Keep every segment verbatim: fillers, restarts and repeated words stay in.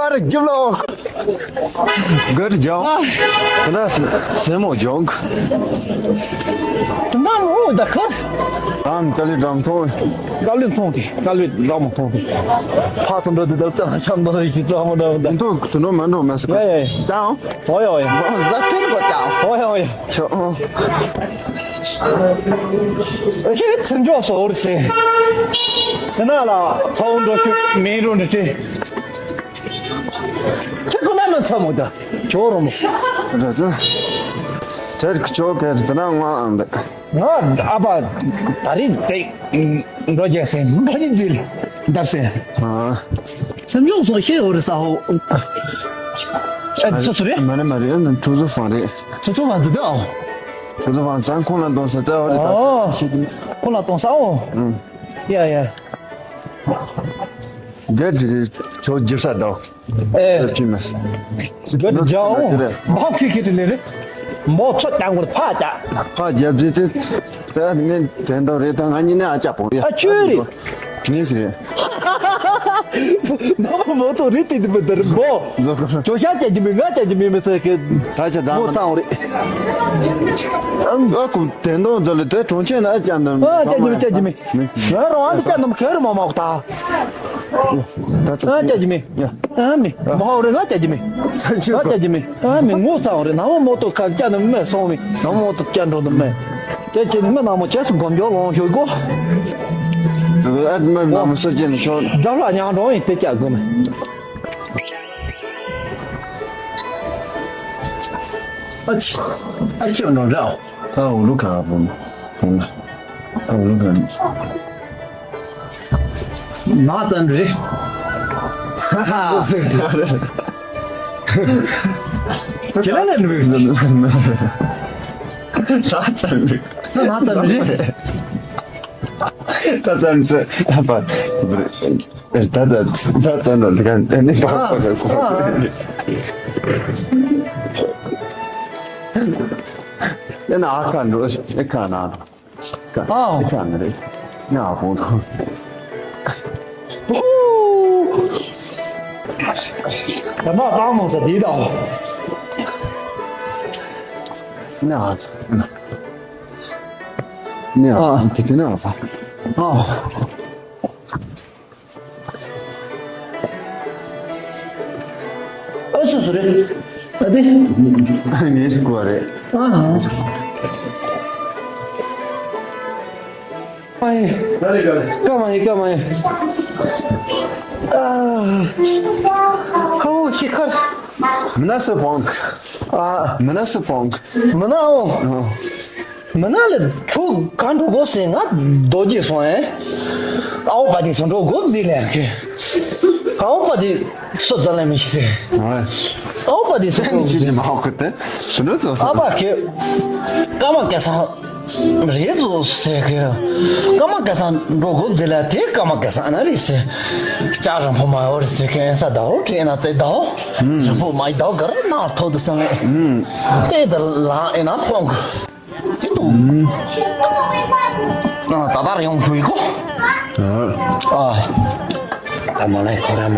པར་རྒྱབ་ལོག Good job. ཁྱེད་རང་སེ་མོ་ཇོག་དེ་འདྲ་མོ་ད་ཁར། ཨམ་དཀའ་ལས་འགྲམ་མཐོང་། དཀའ་ལས་མཐོང་དེ་དཀའ་ལས་འགྲམ་མཐོང་དེ། ཕ་ཚོ་འགྲོ་དུས་ད་ལྟ་ཤམ་འདོར་ཡི་གི་ཙམ་མོ་འདྲ་མོ་ད། མི་འདུག་དེ་འདྲ་མ་འགྲོ་མ་སི་ཡ་ཡ་ཡ། ཀྱང་། ཨོ་ཡ་ཨོ་ཡ། ཟ་ཕེར་གོ་ཀྱང་། ཨོ་ཡ་ཨོ་ཡ། ཆོ། ཨ་ཁྱེད་ཚིམ་འཇོག་སོ་འོར་སེ། དེ་ན་ལ་ཚ་བོ་འགྲོ་ཤུགས་མེ་རོ་འདྲི་ཏེ། ཁྱེད་ཁོ་ན་ན་ཚ་མོ་ད། ཇོ་རོ་མོ། ར་ཙ། ཁྱེད་ཁྱོ་ག་དེ་ན་ང་ཨམ་བེ། ང་ཨ་ཕ་ད་རིང་དེ་འགྲོ་རྒྱག་སེ་འགྲོ་ཡིན་ཟིལ་འདབ་སེ། ཨ། ཚིམ་འཇོག་སོ་ཤེས་འོར་ས་ཧོ། ཨ་སོ་སོ་རེད། མ་རེད་མ་རེད། ཁྲུ་ཟུ་ཧྥང་རེད། ཚོ་ཚོ་བ་འདི་དོ། ཁྲུ་ཟུ་ཧྥང་ཙང་ཁོང་ལ་གཏོང་ས་ད་འོ་རེད་ད། ཨོ། ཁོང་ལ་གཏོང་ས་ཨོ། ཨུམ། ཡ་ཡ། གལ་ཏེ་ཁྱོད་རྒྱུ་ས་དོ། ཨེ། ཅི་མེད། གལ་ཏེ་ཇའོ། མ་ཁི་ཁི་ཏི་ལེ་རེ། མོ་ཚོ་ཀྱང་གོ་ཕ་ཀྱ། ཕ་རྒྱབ་ཟེར་ཏེ། ད་ནི་དྲན་དོ་རེད་ད། ང་གཉིས་ནས་ཨ་ཅག་པོ་རེད། ཨ་ཅོ་རེད། ངས་ཟེར། ནམ་མོ་ཏོ་རི་ཏི་ཏི་མི་འདར་མོ། ཇོ་ཤ་ཅན་གྱི་མི་ང་ཅན་གྱི་མི་མི་ཚེ་གི། ད་ཆ་ཛ་མོ་ཚང་རེད། ཨ་ཀུ་དེ་འདོན་ཛོ་ལི་དེ་གྲོང་ཁྱེར་ན་ཅན་ནམ། ཨ་ཅན་གྱི་མི་ཅན་གྱི་མི། ང་རང་ཨ་ཅན་ནམ་ཁེར་མ་མ་ཀུ་ད། ད་ཚ་ཨ་ཅན་གྱི་མི། ཨ་མི། མ་ཧོ་རེ་ང་ཅན་གྱི་མི། ང་ཅན་གྱི་མི། ཨ་མི་ངོ་ཚང་རེད། ནམ་མོ་ཏོ་ཁ་ཅན་ནམ་མེ་སོང་མི། ནམ་མོ་ཏོ་ཅན་འགྲོ་ནམ་མེ། དེ་ཅི་ནི་མི་ནག་མོ་ཅེས་སུ་སྒོམ་ཡོ་ལོང་ཤོད་གོ། ཨ་མི་ནག་མོ་སུ་ཅན་ཤོད། རྒྱབ་ལ་ཉང་འགྲོ་ཡིན་དེ་ཅག་གོ་མེ། ཨ་ཅི་ཨ་ཅི་འགྲོ་རེད། ཨ་འུ་ལུ་ག་བུ་ཨ་འུ་ལུ་ག་ན་ཙན་རེད། ཧ་ཧ། ཁྱེད་ལ་ལན་རེད། ད་ཙམ་རེད། ད་ཙམ་རེད། ད་ཙམ་ཙམ་ད་པ། ད་ཙམ་ད་ཙམ་ནོ་དེ་ག་ནི་པ་པ་ག་གོ། ཨེ་ན་ཨ་ཁ་འགྲོ་ཨེ་ཁ་ན། ཨ། ཨེ་ཁ་ན་རེད། ང་ཨ་ཕོ་ཐོ། ད་མ་པང་མོ་ས་དེ་དང་། ནེ་ཨ་ཙི། ནེ་ཨ་ཙི་དེ་ནེ་ཨ་ཕ། ཨ། ཨ་སུ་སུ་རེད། ཨ་དེ། ངས་སུ་གོ་རེད། ཨ། ཨ་ཡེ། ག་རེ་ག་རེ། ཀ་མ་ཡེ་ཀ་མ་ཡེ། ཨ། ཁ་བོ་ཤི་ཁར། མི་ན་སུ་ཕོང་། ཨ། མི་ན་སུ་ཕོང་། མི་ན་འོ། ཨ། མི་ན་ལ་ཁྱོད་ག་འགྲོ་དགོས་ཟེར་ང་རྡོ་རྗེ་སོང་ཨེ། ཨའོ་པ་དེ་སུ་འགྲོ་དགོས་ཟེར་ལན་ཁེ། ཨའོ་པ་དེ་སུ་ཛ་ལན་མི་ཤི་ཟེར། ཨའོ་པ་དེ་སུ་འགྲོ་དགོས་ཟེར། ཨ་པ་ཁེ། ཀ་མ་སྐལ་བཟང་རེད་ཟོ་ཟེར་ཁེ། ཀ་མ་སྐལ་བཟང་འགྲོ་དགོས་ཟེར་ལ་དེ་ཀ་མ་སྐལ་བཟང་ཨ་ན་རེད་ཟེར། ལྕགས་རིང་པོ་མ་ཡོད་རེད་ཟེར་ཁེ་ཨེ་ས་ད་འོ་དྲན་ན་ཙེ་ད་འོ། རིང་པོ་མ་ཡི་ད་འོ་ག་རེ་ན་ཐོག་ཏུ་སང་ཨེ། དེ་ད་ལ་ཨེ་ན་ཁོང་གི། ཏི་ཏུ། ཨ་ད་ད་ར་ཡོང་ཁུ་ཡི་གོ། ཨ། ད་མ་ལེ་ཁོ་ར་མ།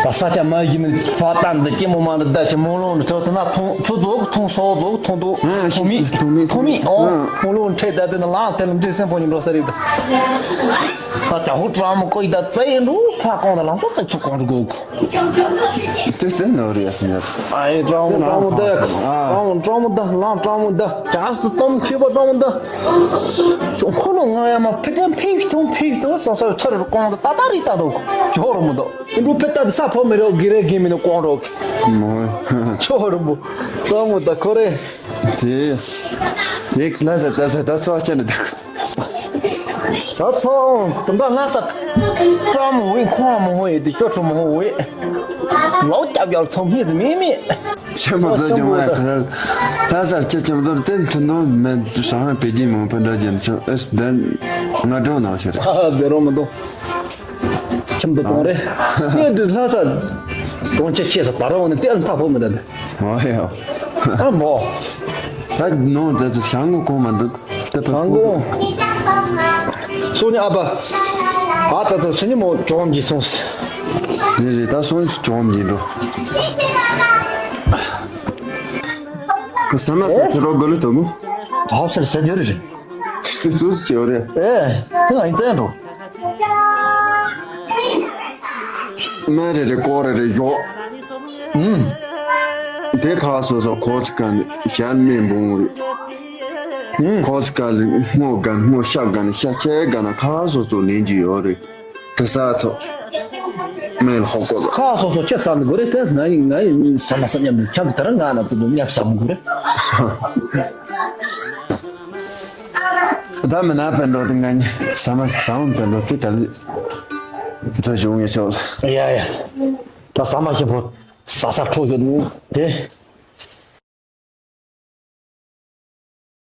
ད་ས་ཆ་མ་ཡིན་ནི་ཕ་ཏན་འདི་ཀྱི་མོ་མ་འདི་ད་ཅི་མོ་ལོང་འདི་ཐོ་ཏི་ན་ཐོང་ཐོ་ཛོག་ཐོང་སོ་ཛོག་ཐོང་དུ། ཐོང་མི་ཐོང་མི་ཐོང་མི་ཨོ། མོ་ལོང་ཁྲེ་ད་དེ་ན་ལང་དེ་ལ་འདི་སེམས་ཕོ་ཉི་འགྲོ་ས་རེད། ད་ད་ཧུ་ཏྲ་མོ་ཀོ་ཡི་ད་ཙེ་ཡིན་འགྲོ་ཕ་ཀོང་ད་ལང་ཚོ་ཙེ་ཚུ་ཀོང་འགྲོ་གོ། ཏེ་ཏེ་ནོ་རི་ཡ་སི་ཉར། ཨ་ཡེ་ཀྲང་མོ་ཀྲང་མོ་ཏེ། ཨ། ཀྲང་མོ་ཀྲང་མོ་ཏེ་ལང་ཀྲང་མོ་ཏེ། ཅག་སི་ཏོམ་ཁེ་པ་ཀྲང་མོ་ཏེ། ཅོ་ཁོ་ལོ་ང་ཡ་མ་ཕེ་ཏེ་ཕེ་ཏོང་ཕེ་ཏོང་སོ་སོ་ཚར་ཀོང་ཏེ་ཏ་ཏ་རི་ཏ་ཏོ། ཅོ་རོ་མོ་ཏོ། འདུ་ཕེ་ཏ་ཏེ་ས་ཕོ་མེ་རོ་གི་རེ་གི་མི་ནོ་ཀོང་རོ། ཅོ་རོ་མོ། ཀྲང་མོ་ཏེ་ཁོ་རེ། ཏེ། ཏེ་ཁ་ལ་ས་ཏ་ས་ཏ་སོ་ཅན་ཏེ། ད་ཚོ་དུམ་པ་ལྷ་ས་ཀྲ་མོ་ཝེ་ཁོང་མོ་ཧོ་ཡེ་དེ་ཤོ་ཁྲོ་མོ་ཧོ་ཝེ་ལོ་རྒྱབ་རྒྱབ་ཚོམ་ཧེ་དེ་མེ་མེ། ཆེན་པོ་ཚོ་ཀྱང་མ་ཁ་ལྷ་སར་ཁྱེད་ཆེན་པོ་ཚོར་བརྟེན་ཁྲི་འདོན་མེད་ཧྲང་ཧ་པེ་ཅིན་མང་པོ་འདྲ་རྒྱབ་ཆོག་ཨེ་སི་དན་ང་འགྲོ་ནང་ཤར། ཨ་དེ་རོ་མི་འདུག་ཁྱིམ་དུ་གཏོང་རེ། དེ་དུས་ལྷ་ས་གྲོང་ཁྱེར་ཆེ་ས་བར་འོང་ནས་དེ་ཨ་མཐའ་ཕོག་མི་འདུག་ཨོ་ཡ། ཨ་མོ། ད་ནོ་ད་ད་ཤང་གོ་གོ་མ་འདུག་ད་པ་ཤང་གོ། སོ་ཉི་ཨ་པ། ཨ་ད་ད་སོ་ཉི་མོ་ཅོང་གི་སོང་སི། རེད་རེད། ད་སོང་ཅོམ་ཡིན་འགྲོ། ཁོ་ཟ་མ་ཟ་ཁྱེད་རོགས་དགོས་ལ་དོ་མོ། ཧོབ་སར་ཟ་རྒྱུ་རེད། ཁྱེད་ཚོས་ཅི་ཡོད་རེད། ཨེ། ཁྱེད་ང་ཡིན་ཙན་འགྲོ། སྨན་རེ་རེ་ཀོ་རེ་རེ་ཡོག་ཨུམ། དེ་ཁ་སོ་སོ་ཁོ་ཚོ་ག་ནས་ཞལ་མེ་འབུང་རེད། ཨུམ། ཁོ་ཚོ་ག་ལ་སྔོ་ག་ནས་སྔོ་ཤ་ག་ནས་ཤ་ཆེ་ག་ན་ཁ་སོ་སོ་ལེན་གྱི་ཡོད་རེད། དེ་ས་ཚོ་མེ་ལ་ཧོ་ཀོ་ལ། ཁ་སོ་སོ་ཆེ་ས་ནས་དགོས་རེད། དེ་ང་ཡིན་ང་ཡིན་ས་མ་ས་མཉམ་དུ་ཁྱབ་དེ་ར་ང་ན་དུ་མཉམ་ས་མ་དགོས་རེད། ད་མི་ན་བན་འགྲོ་དེ་ང་ནི་ཟ་མ་ཟ་འོང་བན་འགྲོ་དེ་ད་ལི་ད་བྱུང་ངེས་ཤོག་ཡ་ཡ། ད་ཟ་མ་ཞིམ་པོ་ཟ་ས་འཕྲོ་ཡོད་དེ།